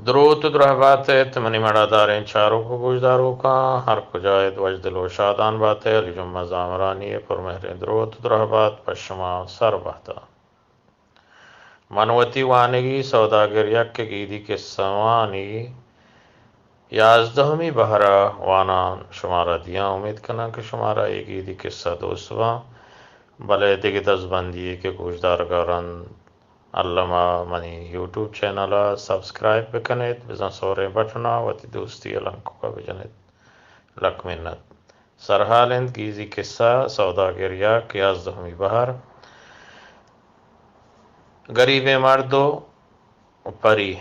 دروت ءُ درہبات ات منی مڑاداریں چاروک ءُ گوشداروکاں، ہر کجا ات وشدل ءُ شادان بات ات۔ علی جمعہ زامرانی ءِ پرمہریں دروت ءُ درہبات پہ شما سر بات ات۔ من وتی وانگی سوداگر یک ءِ گیدی کسہانی یازدہمی بہر ءَ وانان شمارا دیاں۔ امیت کناں کہ شمارا اے گیدی کسہ دوست باں، بلے دگہ دزبندی یے کہ گوشدارگ ءَ رند الما منی یوٹیوب چینل ءَ سبسکرائب بکنیت، بزاں سوریں بٹن ءَ وتی دوستی ءِ لنکک ءَ بجنیت۔ لک منت۔ سرحال انت گیزی کسہ سوداگر یک، یازدہمی بہر۔ گریبیں مرد ءُ پری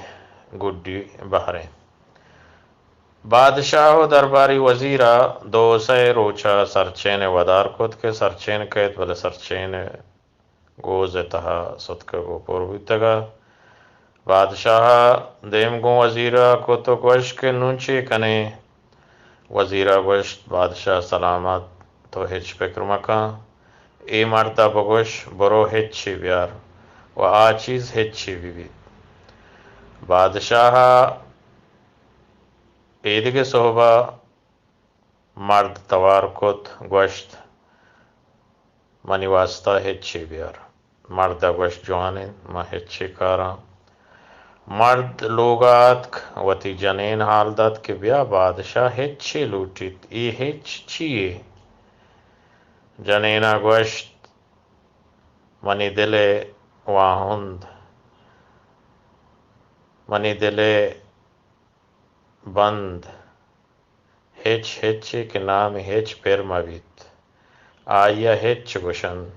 گڈی بہریں۔ بادشاہ ءُ درباری وزیر ءَ دو سئے روچ ءَ سرچین ءِ ودار کت کہ سرچین کئیت، بلے سرچین ءِ گوز ءِ تہا ستکگ ءُ پر بوتگ ات۔ بادشاہ ءَ دیم گوں وزیر ءَ کت ءُ گوشت کہ نوں چے کنیں؟ وزیر ءَ گوشت، بادشاہ سلامت، تو ہچ پکر مکن، اے مرد ءَ بگوش، برو ہچے بیار ءُ آ چیز ہچے بہ بیت۔ بادشاہ ءَ ایدگہ سہب ءَ مرد توار کت، گوشت، منی واستا ہچے بیار۔ مرد ءَ گوشت، جوان انت، من ہچے کاراں۔ مرد لوگ ءَ آتک، وتی جنین حال دات کہ بیا بادشاہ ہچے لوٹیت، اے ہچ چی یے؟ جنین ءَ گوشت، منی دل ءِ واہند، منی دل ءِ بند، ہچ، ہچے کہ نامی ہچ پر مہ بیت، آئی ءَ ہچ گوش انت۔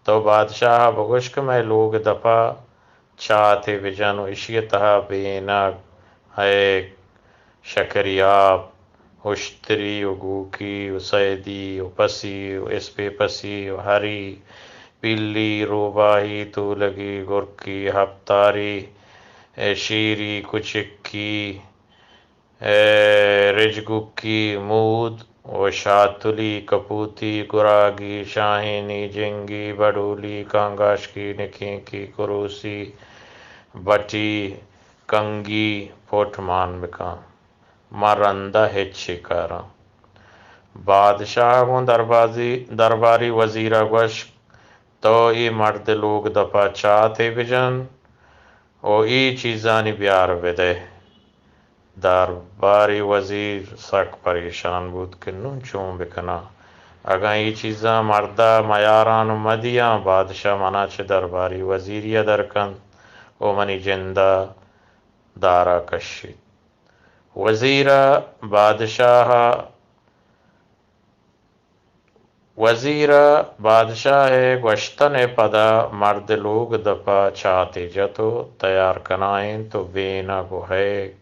تو بادشاہ ءَ بگوش کہ مئے لوگ ءِ دپ ءَ چاتے بجن ءُ ایشی ءِ تہا بینگ، ہئیک، شکریاب، اشتری ءُ گوکی ءُ سیدی ءُ پسی ءُ اسپیپسی ءُ ہری، پیلی، روباہی، تولگی، گرکی، ہپتاری، شیری، کچکی، اے رجگوکی، مود ءُ شاتلی، کپوتی، گراگی، شاہینی، جنگی، بڈولی، کانگاشکی، نکینکی، کروسی، بٹی، کنگی، پٹ مان بکن۔ من رندا ہچے کاراں۔ بادشاہ گوں دربازی، درباری وزیر ءَ گوشت، تو اے مرد ءِ لوگ ءِ دپ ءَ چاتے بجن ءُ اے چیزانی بیار بدئے۔ درباری وزیر سک پریشان بوت کہ نوں چون بکناں؟ اگاں اے چیزاں مرد ءَ میاراں ءُ مدیاں، بادشاہ منا چہ درباری وزیری ءَ در کنت ءُ منی جند ءَ دار ءَ کشیت۔ وزیر ءَ بادشاہ ءَ وزیر ءَ بادشاہ ءِ گوشتن ءِ پدا مرد ءِ لوگ ءِ دپ ءَ چاتے جت ءُ تیار کنائینت ءُ بینگ ءُ ہئیک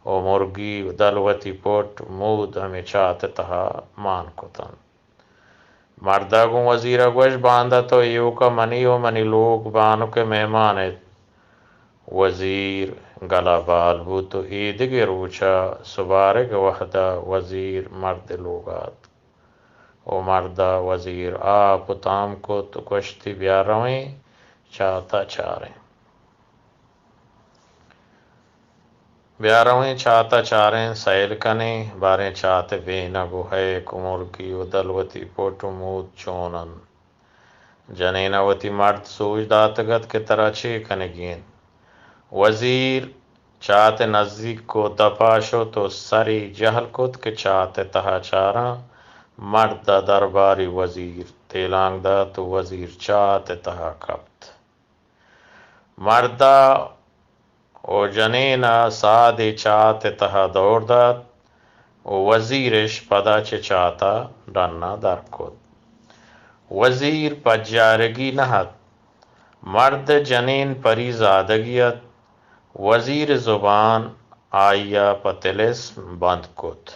ءُ مرگی ءُ دلوتی پٹ مود ہمے چات ءِ تہا مان کت انت۔ مرد ءَ گوں وزیر ءَ گوشت، باندا تو ایوک ءَ منی ءُ منی لوگ بانک ءِ مہمان ات۔ وزیر گل ءَ بال بوت ءُ ایدگہ روچ ءَ سبارگ ءِ وہد ءَ وزیر مرد ءِ لوگ ءَ اتک۔ ءُ مرد ءَ وزیر آپ ءُ تام کت ءُ گوشتی، بیا رویں چات ءَ چاریں۔ بیا رویں چات ءَ چاریں، سیل کنیں، باریں چات ءِ بینگ ءُ ہئیک ءُ مرگی ءُ دلوتی پٹ ءُ مود چون انت۔ جنین ءَ وتی مرد سوج داتگ ات کہ ترا چے کنگی انت؟ وزیر چات ءِ نزیک ءُ دپ ءَ شت ءُ سری جہل کت کہ چات ءِ تہا چاراں۔ مرد ءَ درباری وزیر تیلانک دات ءُ وزیر چات ءِ تہا کپت۔ مرد ءَ ءُ جنین ءَ سادے چات ءِ تہا دور دات ءُ وزیر اش پدا چہ چات ءَ ڈن ءَ در کت۔ وزیر پجارگی نہ ات۔ مرد ءِ جنین پری زادگی ات۔ وزیر ءِ زبان آئی ءَ پہ تلسم بند کت۔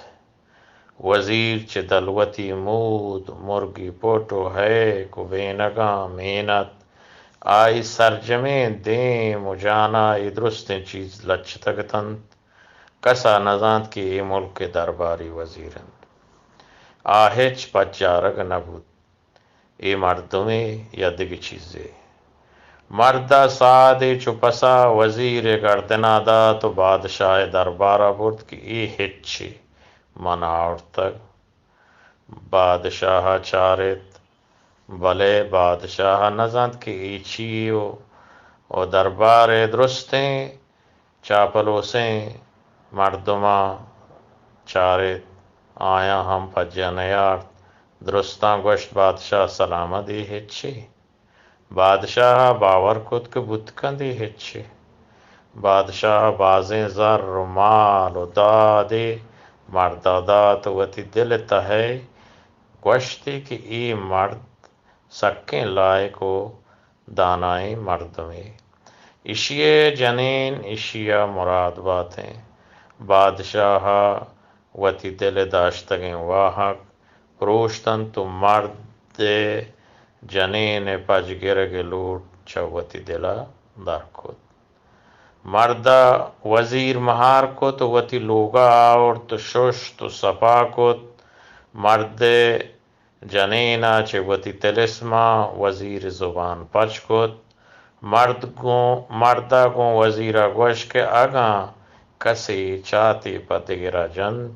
وزیر چہ دلوتی مود، مرگی پٹ ءُ ہئیک ءُ بینگاں مین ات۔ آئی سرجمیں دیم ءُ جان ءَ اے درستیں چیز لچتگ اتنت۔ کس ءَ نزانت کہ اے ملک ءِ درباری وزیر انت۔ آ ہچ پجارگ نہ بوت۔ اے مردمے یا دگہ چیزے؟ مرد ءَ سادے چو پسا وزیر ءِ گردن ءَ دات و بادشاہ ءِ دربار ءَ برت کہ اے ہچی من آورتگ۔ بادشاہ ءَ چارت، بلے بادشاہ ءَ نہ زانت کہ اے چی یے و، و دربار ءِ درستیں چاپلوسیں مردماں چارت، آیاں ہم پجہ نیارت۔ درستاں گوشت، بادشاہ سلامت، اے ہچی۔ بادشاہ ءَ باور کت کہ بوت کنت اے ہچی۔ بادشاہ ءَ بازیں زر و مال و دادے مرد ءَ دات و وتی دل ءِ تہ ءَ گوشتی کہ اے مرد سکیں لائق و دانائیں مردمے۔ ایشی ءِ جنین ایشی ءَ مراد باتیں۔ بادشاہ ءَ وتی دل ءِ داشتگیں واہگ پروشت انت و مرد ءِ جنین ءِ پجگرگ ءِ لوٹ چہ وتی دل ءَ در کت۔ مرد ءَ وزیر مہار کت و وتی لوگ ءَ آورت و ششت و سپا کت۔ مرد ءِ جنین ءَ چہ وتی طلسم ءَ وزیر ءِ زبان پچ کت۔ مرد گوں، مرد ءَ گوں وزیر ءَ گوشت کہ اگاں کسے چاتے پہ دگر ءَ جنت،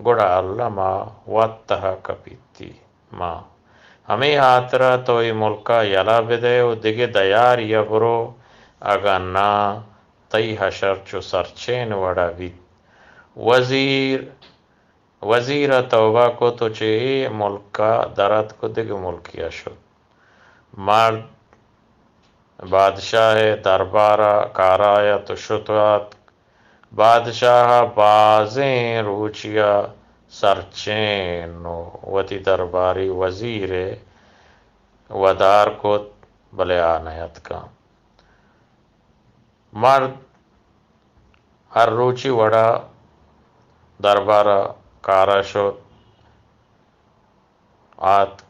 گڑا الم ءَ وت تہ ءَ کپیتی۔ ما ہمے ہاترا تو اے ملک ءَ یلہ بدئے و دگہ دیاری ءَ برو، اگاں ناں تئی حشر چو سرچین وڑ ءَ بیت۔ وزیر وزیر ءَ توبہ کت و چہ اے ملک ءَ در اتک و دگہ ملکے ءَ شت۔ مرد بادشاہ ءِ دربار ءَ کار ءَ ات و شت و آتک۔ بادشاہ ءَ بازیں روچی ءَ سرچین و وتی درباری وزیر ءَ ودار کت، بلے آ نیاتکاں۔ مرد ہر روچی وڑا دربار ءَ کار ءَ شت آتک۔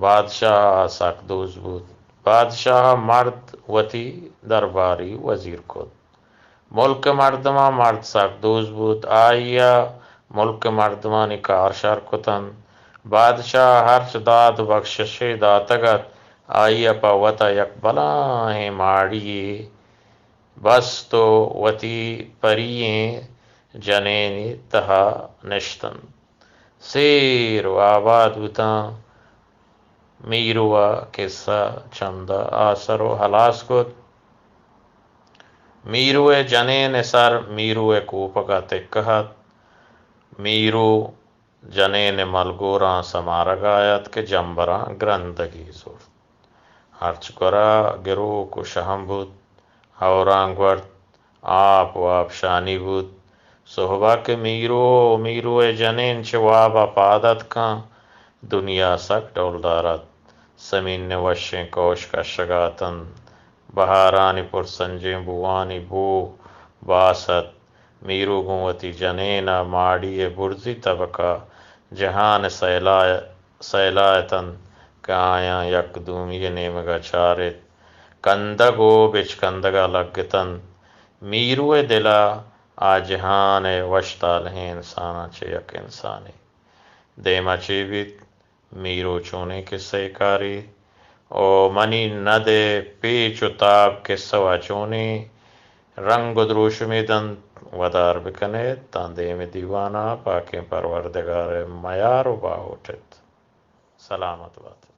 بادشاہ ءَ سک دوست بوت۔ بادشاہ ءَ مرد وتی درباری وزیر کت۔ ملک ءِ مردماں مرد سک دوست بوت۔ آئی ءَ ملک ءِ مردمانی کار شر کت انت۔ بادشاہ ءَ ہرچ داد و بخششے داتگ ات، آئی ءَ پہ وت ءَ یک بلاہیں ماڑی یے بست و وتی پری ئیں جنینی تہا نشت انت۔ سیر و آباد بوتاں۔ میرو ءَ کسہ چند ءَ آسر و ہلاس کت۔ میرو ءِ جنین ءِ سر میرو ءِ کوپگ ءَ تکہ ات۔ میرو جنین ءِ ملگوراں سمارگ ءَ ات کہ جمبراں گرندگی زرت۔ ہرچ گورا گروک و شہم بوت، ہوراں گورت، آپ و آپشانی بوت۔ سہب ءَ کہ میرو و میرو ءِ جنین چہ واب ءَ پاد اتکاں، دنیا سک ڈولدار ات۔ سمین ءِ وشیں کئوش کشگ ءَ اتنت۔ بہارانی پرسنجیں بوانی بو باس ات۔ میرو گوں وتی جنین ءَ ماڑی ءِ برزی تبک ءَ جہان ءِ سیلا، سیلا اتنت کہ آیاں یک دومی ءِ نیمگ ءَ چارت۔ کندگ و بچکندگ ءَ لگتنت۔ میرو ءِ دل ءَ آ جہان ءِ وش تالہیں انساناں چہ یک انسانے۔ دیم ءَ چے بیت؟ میرو چونیں کسہ ئے کاری؟ او منی ند ءِ پیچ و تاب کسہ ءَ چونیں رنگ و دروشمے دنت؟ ودار بکن ات تاں دیم ءِ دیوان ءَ پاکیں پروردگار ءِ میار و باہوٹ ات۔ سلامت بات۔